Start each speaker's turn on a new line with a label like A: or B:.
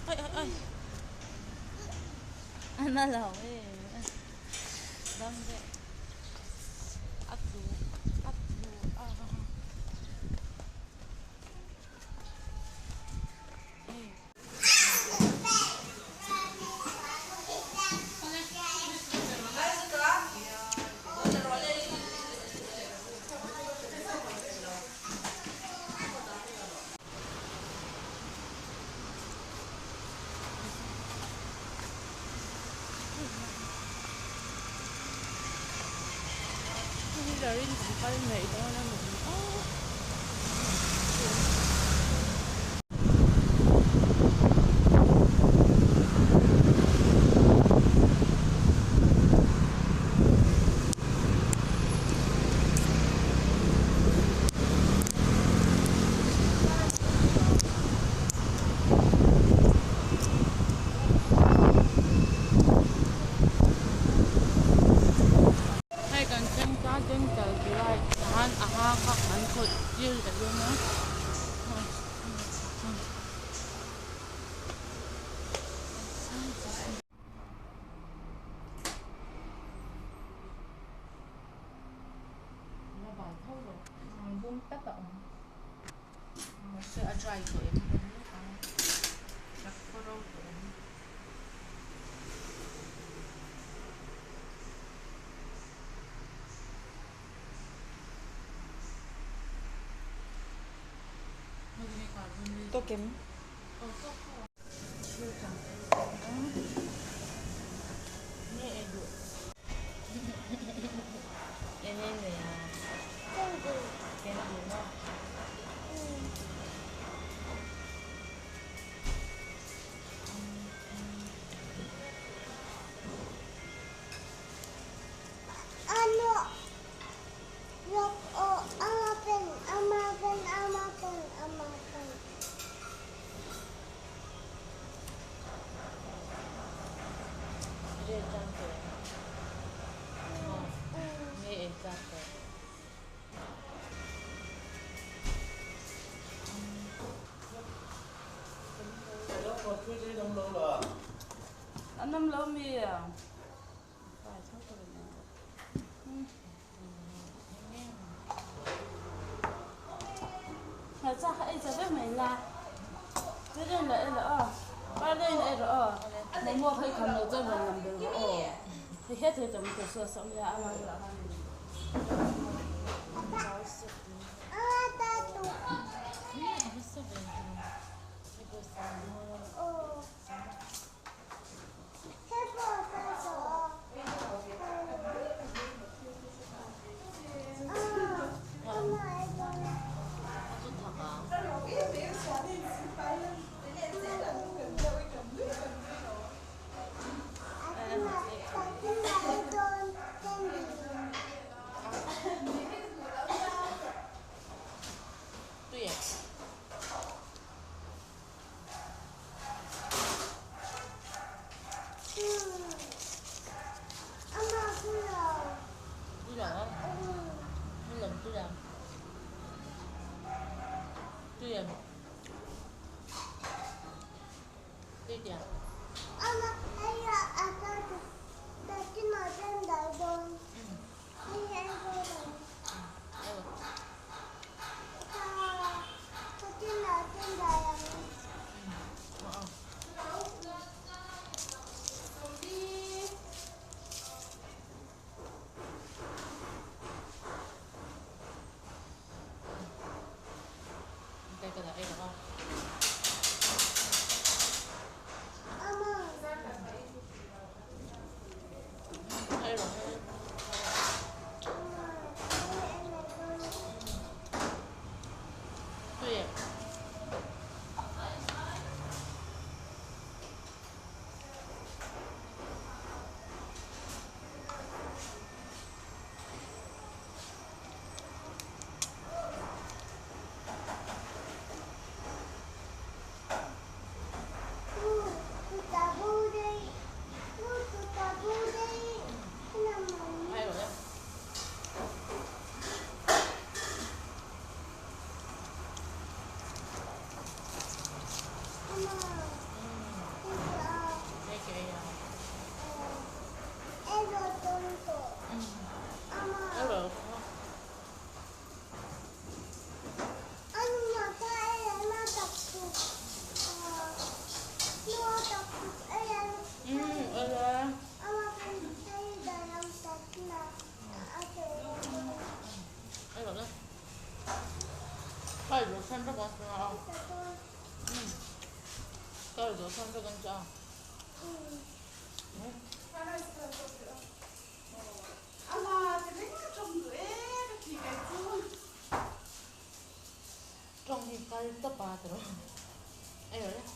A: Ai ai ai a na lo e dam deuh a tlu a tlu a hei. Two wheeler in kan kal mai dawn a ni a. Hei kan thleng ta dental delight tah hian a hang kha an khawih tir leh dawn a.
B: Tawk em?
A: An awm lo mi a? Hmarcha kha ei cha vek mai la. Tui la ei la aw. Par deuhin ei rawh aw. Momo kha i kham loh chuan rawn lam ber rawh aw. Hei het hei tomato sauce a awm nia a mang bulah khan.
B: Zawh chuan vek ang che a. Tawng hi kal tawp a tawrh a ei rawh le.